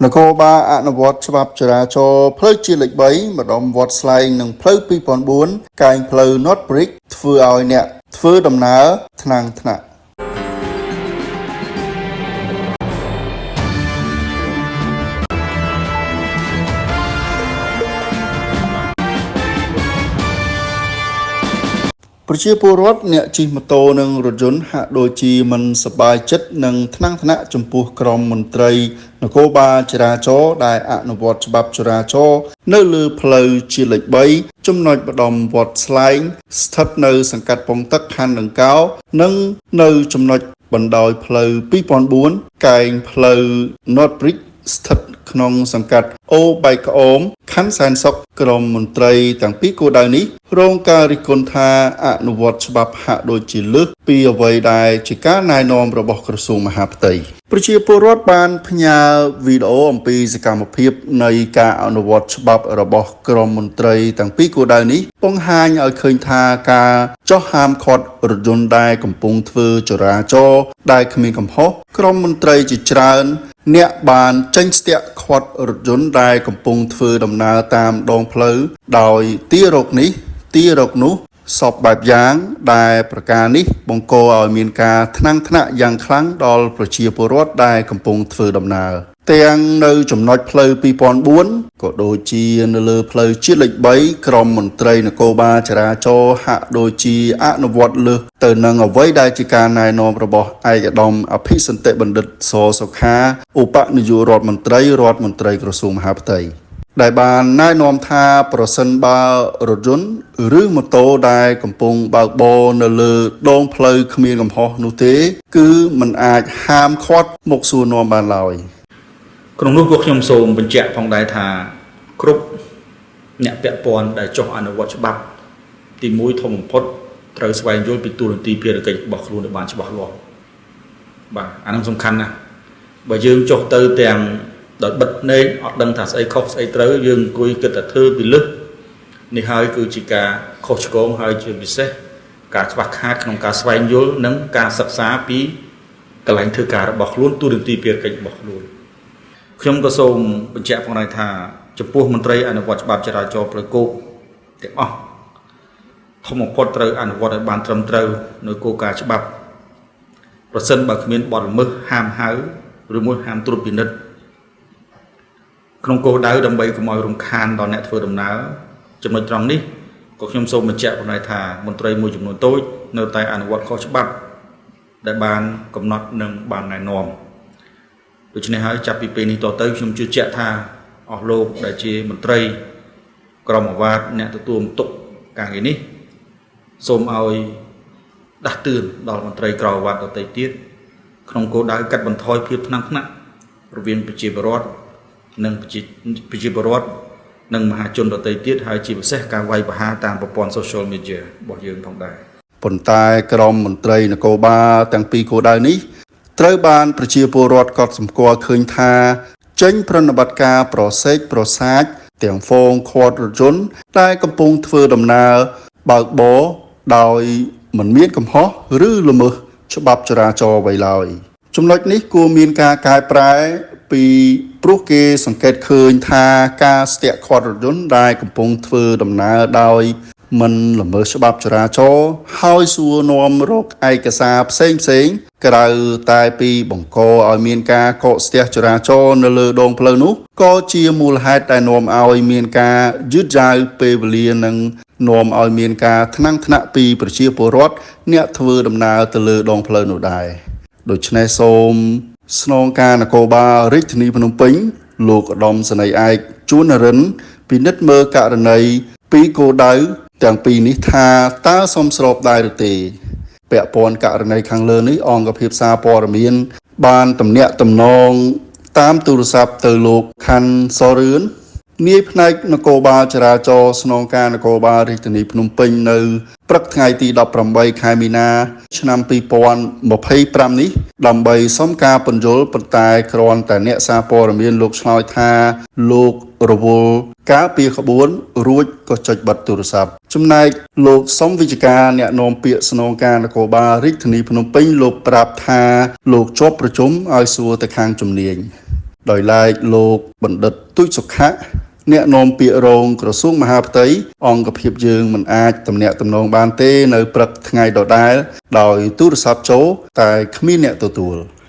នគរបាលអនុវត្តច្បាប់ចរាចរណ៍ផ្លូវជាតិលេខ3ម្ដុំវត្តស្លែងនិងផ្លូវ2004កែងផ្លូវ North Bridge ធ្វើឲ្យអ្នកធ្វើដំណើរថ្នាំងថ្នាក់ ប្រជាពលរដ្ឋអ្នកជិះម៉ូតូនិងរថយន្តហាក់ដូចជាមិនសប្បាយចិត្តនិងថ្នាំងថ្នាក់ចំពោះក្រុមមន្ត្រីនគរបាលចរាចរណ៍ដែលអនុវត្តច្បាប់ចរាចរណ៍នៅលើផ្លូវជាតិលេខ3ចំណុចម្ដុំវត្តស្លែងស្ថិតនៅសង្កាត់ពងទឹកខណ្ឌដង្កោនិងនៅចំណុចបណ្ដោយផ្លូវ2004កែងផ្លូវ North Bridge ស្ថិតក្នុងសង្កាត់អូបែកក្អូមខណ្ឌសែនសុខក្រមមន្ត្រីទាំងពីរគោលដៅនេះរងការរិះគន់ថាអនុវត្តច្បាប់ហាក់ដូចជាលើសពីអ្វីដែលជាការណែនាំរបស់ក្រសួងមហាផ្ទៃប្រជាពលរដ្ឋបានផ្ញើវីដេអូអំពីសកម្មភាពនៃការអនុវត្តច្បាប់របស់ក្រមមន្ត្រីទាំងពីរគោលដៅនេះបង្ហាញឲ្យឃើញថាការចោះហាមឃាត់រថយន្តដែលកំពុងធ្វើចរាចរណ៍ដែលគ្មានកំហុសក្រមមន្ត្រីជាច្រើន អ្នកបានចេញស្ទាក់ឃាត់រថយន្តដែលកំពុងធ្វើដំណើរតាមដងផ្លូវដោយទារកនេះទារកនោះសពបែបយ៉ាងដែលប្រការនេះបង្កឲ្យមានការថ្នាំងថ្នាក់យ៉ាងខ្លាំងដល់ប្រជាពលរដ្ឋដែលកំពុងធ្វើដំណើរទាំងនៅចំណុចផ្លូវ2004ក៏ដូចជានៅលើផ្លូវជាតិលេខ3ក្រមមន្ត្រីនគរបាលចរាចរណ៍ហាក់ដូចជាអនុវត្តលើសទៅនឹងអ្វីដែលជាការណែនាំរបស់ឯកឧត្តមអភិសន្តិបណ្ឌិតសសុខាឧបនាយករដ្ឋមន្ត្រីរដ្ឋមន្ត្រីក្រសួងមហាផ្ទៃដែលបានណែនាំថាប្រសិនបើរថយន្តឬម៉ូតូដែលកំពុងបើកបរនៅលើដងផ្លូវគ្មានកំហុសនោះទេ គឺมันអាចហាមឃាត់មកសួរនាំបានឡើយ ក្នុងនោះក៏ខ្ញុំសូមបញ្ជាក់ផងដែរថាគ្រប់អ្នកពាក់ព័ន្ធដែលចុះអនុវត្តច្បាប់ទី1ធំបំផុតត្រូវស្វែងយល់ពីតួនាទីភារកិច្ចរបស់ខ្លួនឲ្យបានច្បាស់លាស់បាទអានឹងសំខាន់ណាស់បើយើងចុះទៅទាំងដោយបិទភ្នែកអត់ដឹងថាស្អីខុសស្អីត្រូវយើងអង្គុយគិតតែធ្វើពីលឹះនេះហើយគឺជាការខុសឆ្គងហើយជាពិសេសការខ្វះខាតក្នុងការស្វែងយល់និងការសិក្សាពីកន្លែងធ្វើការរបស់ខ្លួនតួនាទីភារកិច្ចរបស់ខ្លួន ខ្ញុំក៏សូមបញ្ជាក់ផងដែរថាចំពោះមន្ត្រីអនុវត្តច្បាប់ចរាចរណ៍ផ្លូវគោកទាំងអស់ធំបំផុតត្រូវអនុវត្តឲ្យបានត្រឹមត្រូវនៅគោលការណ៍ច្បាប់ប្រសិនបើគ្មានបទល្មើសហាមហៅឬមួយហាមត្រួតពិនិត្យក្នុងគោលដៅដើម្បីកុំឲ្យរំខានដល់អ្នកធ្វើដំណើរចំណុចត្រង់នេះក៏ខ្ញុំសូមបញ្ជាក់ផងដែរថាមន្ត្រីមួយចំនួនតូចនៅតែអនុវត្តខុសច្បាប់ដែលបានកំណត់និងបានណែនាំ ដូច្នេះហើយចាប់ពីពេលនេះតទៅខ្ញុំជឿជាក់ថាអស់លោកដែលជាមន្ត្រីក្រុមអាវ៉ាតអ្នកទទួលបន្ទុកការងារនេះសូមឲ្យដាស់តឿនដល់មន្ត្រីក្រៅអាវ៉ាតដទៃទៀតក្នុងគោលដៅកាត់បន្ថយភាពថ្នាំងថ្នាក់រវាងប្រជាពលរដ្ឋនិងប្រជាពលរដ្ឋនិងមហាជនដទៃទៀតហើយជាពិសេសការវាយប្រហារតាមប្រព័ន្ធ social media របស់យើងផងដែរ ប៉ុន្តែក្រមមន្ត្រីនគរបាលទាំងពីរគោលដៅនេះត្រូវបានប្រជាពលរដ្ឋកត់សម្គាល់ឃើញថាចេញប្រណិប័តការប្រសេកប្រសាចទាំងហ្វូងឃាត់រថយន្តដែលកំពុងធ្វើដំណើរបើកបរដោយមិនមានកំហុសឬល្មើសច្បាប់ចរាចរណ៍អ្វីឡើយចំណុចនេះគួរមានការកែប្រែពីព្រោះគេសង្កេតឃើញថាការស្ទាក់ឃាត់រថយន្តដែលកំពុងធ្វើដំណើរដោយ មិនល្មើសច្បាប់ចរាចរណ៍ហើយសួរនាំរកឯកសារផ្សេងផ្សេងៗក្រៅតែពីបង្កឲ្យមានការកកស្ទះចរាចរណ៍នៅលើដងផ្លូវនោះក៏ជាមូលហេតុដែលនាំឲ្យមានការយឺតយ៉ាវពេលវេលានិងនាំឲ្យមានការថ្នាំងថ្នាក់ពីប្រជាពលរដ្ឋអ្នកធ្វើដំណើរទៅលើដងផ្លូវនោះដែរដូច្នេះសូមស្នងការនគរបាលរាជធានីភ្នំពេញលោកឧត្តមសេនីយ៍ឯកជួននរិនទ្រពិនិត្យមើលករណីពីគោលដៅទាំងពីរនេះថាតើសមស្របដែរឬទេពាក់ព័ន្ធករណីខាងលើនេះអង្គភាពសារព័ត៌មាន បានទំនាក់ទំនងតាមទូរស័ព្ទទៅលោកខណ្ឌសរឿននាយផ្នែកនគរបាលចរាចរណ៍ស្នងការនគរបាលរាជធានីភ្នំពេញនៅព្រឹកថ្ងៃទី18ខែមីនា ឆ្នាំ2025នេះដើម្បីសុំការពន្យល់ប៉ុន្តែគ្រាន់តែអ្នកសារព័ត៌មានលោកឆ្លើយថាលោករវល់ការពីក្បួនរួចក៏ចុចបិទទូរស័ព្ទចំណែកលោកសំវិជ្ជការអ្នកនាំពាក្យស្នងការនគរបាលរាជធានីភ្នំពេញលោកប្រាប់ថាលោកជាប់ប្រជុំឲ្យសួរទៅខាងជំនាញ ដោយឡែកលោកបណ្ឌិតទូចសុខៈអ្នកនាំពាក្យរងក្រសួងមហាផ្ទៃអង្គភាពយើងមិនអាចទំនាក់ទំនងបានទេនៅព្រឹកថ្ងៃដដែលដោយទូរស័ព្ទចូលតែគ្មានអ្នកទទួល។